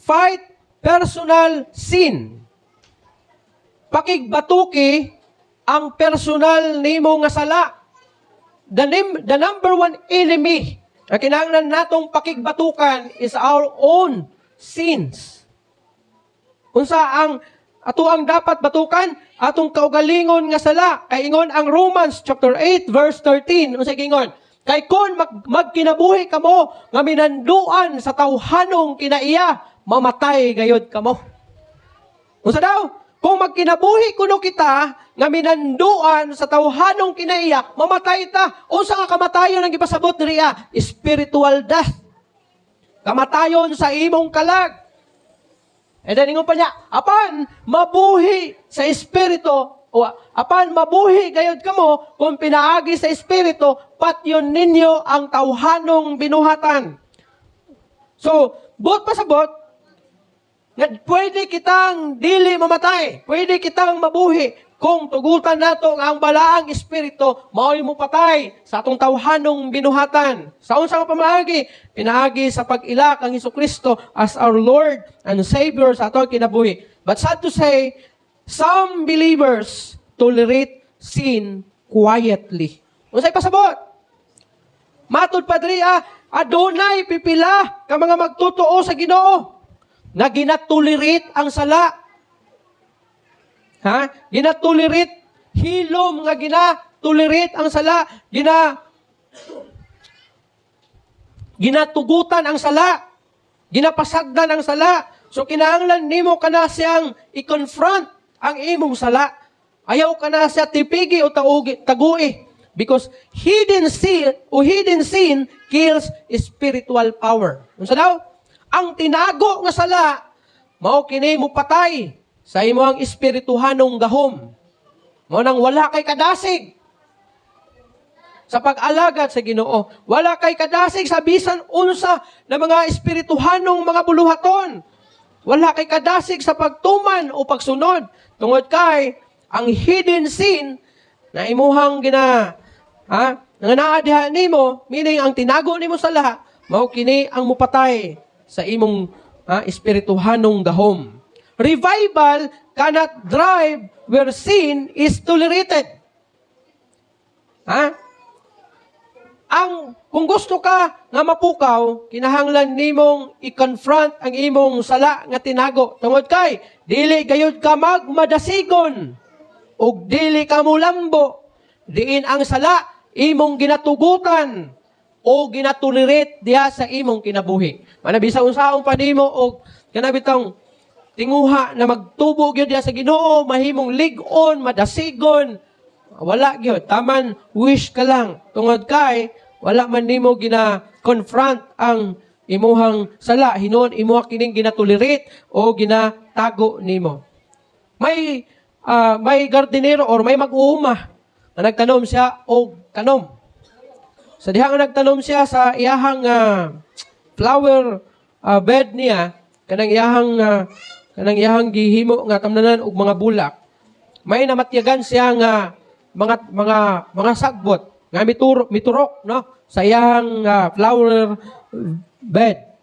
Fight personal sin. Pakigbatuki ang personal nimo nga sala. The number one enemy na kinahanglan natong pakigbatukan is our own sins. Unsa ang ato ang dapat batukan? Atong kaugalingon nga sala. Kay ingon ang Romans chapter 8 verse 13. Unsa ingon? Kay kon magkinabuhi kamo nga minanduan sa tawhanong kinaiya, mamatay gayod kamo. Unsa daw? Kung magkinabuhi kuno kita nga minanduan sa tawhanong kinaiya, mamatay ta. Unsa nga kamatayon ang gipasabot diriya? Spiritual death. Kamatayon sa imong kalag. And then ingon pa niya, apan mabuhi sa espiritu o apan mabuhi gayod kamo kung pinaagi sa espiritu, patyon ninyo ang tawhanong binuhatan. So, buot pasabot, nga pwede kitang dili mamatay, pwede kitang mabuhi kung tugutan nato nga ang balaang espiritu mao'y mupatay sa atong tawhanong binuhatan. Sa unsa nga pamaagi? Pinaagi sa pag-ila kang Kristo as our Lord and Savior sa atong kinabuhi. But sad to say, some believers tolerate sin quietly. Unsay pasabot? Matud pa diri ah, adunay pipila ka mga magtotoo sa Ginoo nga gina-tolerate ang sala. Ha? Gina-tolerate, hilom nga gina-tolerate ang sala, ginatugutan ang sala, ginapasagdan ang sala. So kinahanglan nimo kana siyang i-confront ang imong sala. Ayaw ka na siya tipigi o taugi, tagui. Because hidden sin o hidden sin kills spiritual power. Unsa daw? Ang tinago nga sala mao kini mo patay sa imong espirituhanong gahom. Mao nang wala kay kadasig sa pag-alagad sa Ginoo. Wala kay kadasig sa bisan unsa na mga espirituhanong mga buluhaton. Wala kay kadasig sa pagtuman o pagsunod. Tungod kay ang hidden sin na imuhang gina ha nga naa diha nimo, meaning ang tinago nimo sa lahat, mao kini ang mupatay sa imong ha, espirituhanong gahom. Revival cannot thrive where sin is tolerated. Ha? Ang kung gusto ka nga mapukaw, kinahanglan nimong i-confront ang imong sala nga tinago. Tungod kay dili gayud ka magmadasigon ug dili ka mulambo. Diin ang sala imong ginatugutan o gina-tolerate diha sa imong kinabuhi. Mana bisa unsaon pa nimo og kana bitong tinguha na magtubo gyud diha sa Ginoo, mahimong lig-on, madasigon, wala gyud. Taman wish ka lang. Tungod kay wala man nimo gina-confront ang imuhang sala, hinuon imuha kining gina-tolerate o ginatago nimo. May gardinero or may mag-uuma na nagtanom siya og tanom. Sa diha nga nagtanom siya sa iyahang flower bed niya, kanang iyahang gihimo nga tamnanan og mga bulak. May namatyagan siya nga mga sagbot nga miturok, no, sa iyahang flower bed.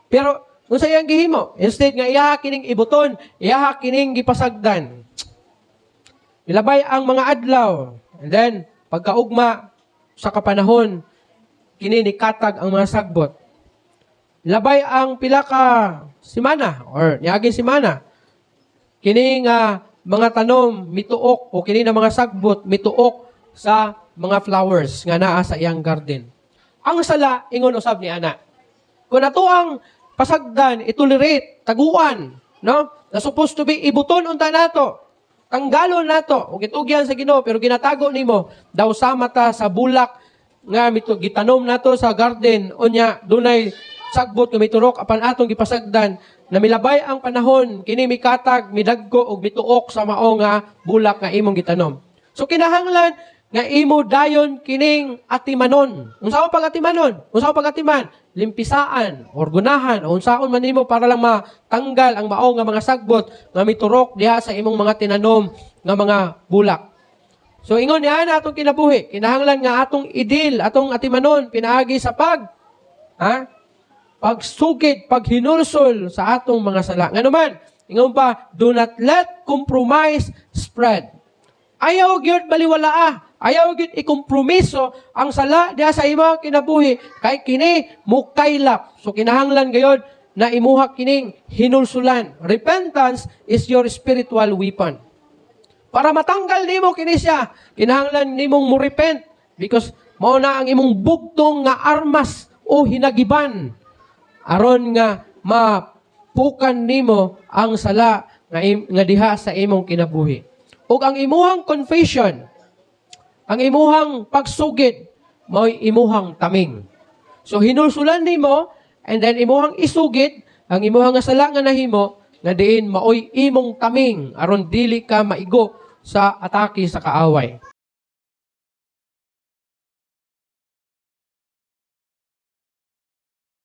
Pero unsa iyang gihimo? Instead nga iyaha kining ibuton, iyaha kining gipasagdan. Milabay ang mga adlaw. And then pagkaugma sa kapanahon, kini nikatag ang mga sagbot. Labay ang pila ka simana or niaging simana. Kini nga mga tanom mituok o kini na mga sagbot mituok sa mga flowers nga naa sa iyang garden. Ang sala ingon usab ni ana. Kung ato ang pasagdan, i-tolerate, taguan, no? Na supposed to be ibuton unta nato. Tanggalon nato ug itugyan sa Ginoo, pero ginatago nimo, daw sama ta sa bulak nga mito gitanom nato sa garden, unya dunay sagbot nga miturok apan atong gipasagdan, na milabay ang panahon, kini mikatag, midagko ug mituok sa mao nga bulak nga imong gitanom. So kinahanglan nga imo dayon kining atimanon. Unsa pag-atimanon? Unsa pag-atiman? Limpisaan, orgunahan, o unsaon man nimo para lang matanggal ang mao nga mga sagbot nga miturok diha sa imong mga tinanom nga mga bulak. So ingon niya na atong kinabuhi, kinahanglan nga atong i-deal, atong atimanon pinaagi sa pag ha? Pagsugid, paghinulsol sa atong mga sala. Ngano man, ingon pa, do not let compromise spread. Ayaw gyud baliwalaa. Ayaw gyud ikompromiso ang sala diha sa imong kinabuhi kay kini mukaylap. So kinahanglan gayod na imuha kining hinulsulan. Repentance is your spiritual weapon. Para matanggal nimo kini siya, kinahanglan nimong mo repent because mao na ang imong bugtong nga armas o hinagiban aron nga mapukan nimo ang sala nga diha sa imong kinabuhi. Ug ang imuhang confession, ang imuhang pagsugid, mao'y imuhang taming. So hinulsulan nimo and then imuhang isugid ang imuhang nga sala nga nahimo nga diin maoy imong taming aron dili ka maigo sa atake sa kaaway.